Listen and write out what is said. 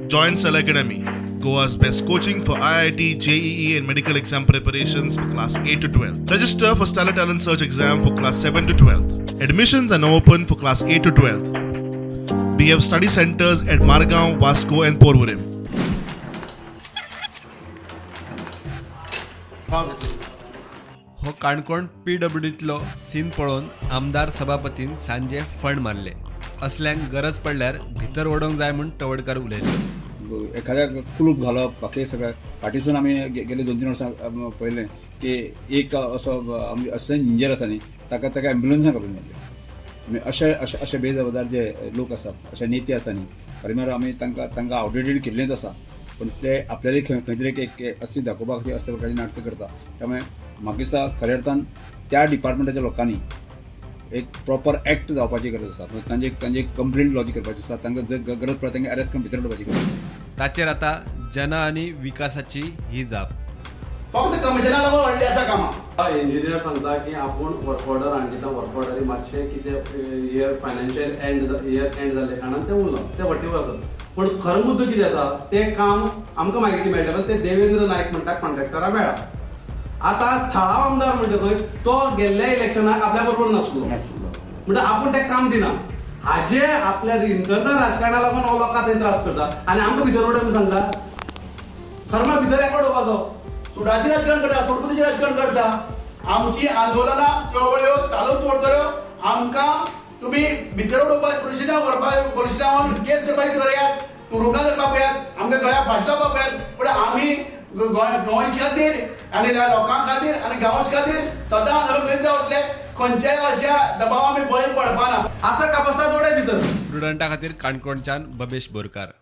Join Stellar Academy, Goa's best coaching for IIT, JEE, and medical exam preparations for class 8 to 12. Register for Stellar Talent Search exam for class 7 to 12. Admissions are now open for class 8 to 12. We have study centers at Margao, Vasco, and Porvorim. हो Canacona P डब्ल्यूडींतलो scene पळोवन आमदार सभापतीन सांजे fund मारले. असल्यांक गरज पडल्यार भितर उडोवंक जाय म्हूण तवडकार उलयले. एखाद्याक कुलूप घालप, बाकी सगळें फाटीसून आमी गेले 2-3 वर्सां पळयलें की एक असो आमचे असिस्टंट इंजिनियर आसा न्ही, ताका ताका एम्बुलन्सान घालून घातले. म्हणजे अशे अशे अशे बेजबाबदार जे लोक आसात, अशे नेते आसा न्ही, खरें म्हळ्यार आमी तांकां आवडेटेड केल्लेंच आसा, पूण ते आपल्याले खंय खंय तरी एक अस्तित्व दाखोवपा खातीर असल्या प्रकारची नाटकां करता. त्यामुळे म्हाका दिसता, खऱ्या अर्थान त्या डिपार्टमेंटाच्या लोकांनी एक प्रॉपर एक्ट जावपाची गरज आसा. म्हणजे तांचे कंप्लेंट लॉज करपाची आसा. तांकां जर गरज पडटा, तांकां अरेस्ट करून भितर उडोवपाची गरज आसा. ताचेर आतां जना आनी विकासाची ही जाप. फक्त कमिशना लागून व्हडली आसा कामां. इंजिनियर सांगता की आपूण वर्क ऑर्डर हाडून दिता. वर्क ऑर्डरी मातशें कितें year financial end, year end जाल्ले कारणान तें उरलो, तें वटीवर आसा. पूण खरो मुद्दो कितें आसा, तें काम आमकां म्हायती मेळटा, पण ते देवेंद्र नायक म्हणटा कॉन्ट्रॅक्टरा मेळ्ळा. आतां थळावो आमदार म्हणटा खंय तो गेल्ल्या इलेक्शनाक आपल्या बरोबर नासलो, म्हणटा आपूण तें काम दिना. हाजे आपल्या इंटरनल राजकारणाक लागून हो लोकांक थंय त्रास करता आनी आमकां भितर उडय म्हणून सांगता. खरें म्हळ्यार भितर एका उडोवपाचो. सुडाचें राजकारण करता, सोडपतीचें राजकारण करता. आमची आंदोलनां, चळवळ्यो चालूच उरतल्यो. आमकां तुमी भितर उडोवपाक, पुलिशेन व्हरपाक, पुलिशेन केस करपाची करात, तुरुंगात धरपाक पळयात, आमकां गळ्याक फांशी लावपाक पळयात, पूण आमी गोंय गोंयचे खातीर आनी लोकां खातीर आनी गांवचे खातीर सदां आंदोलन करीत रावतले. खंयच्याय अशा दबावा आमी बळी पडपाना. आसा कापस्ताद उडय भितर. प्रुडंटा खातीर काणकोणच्यान बबेश बोरकार.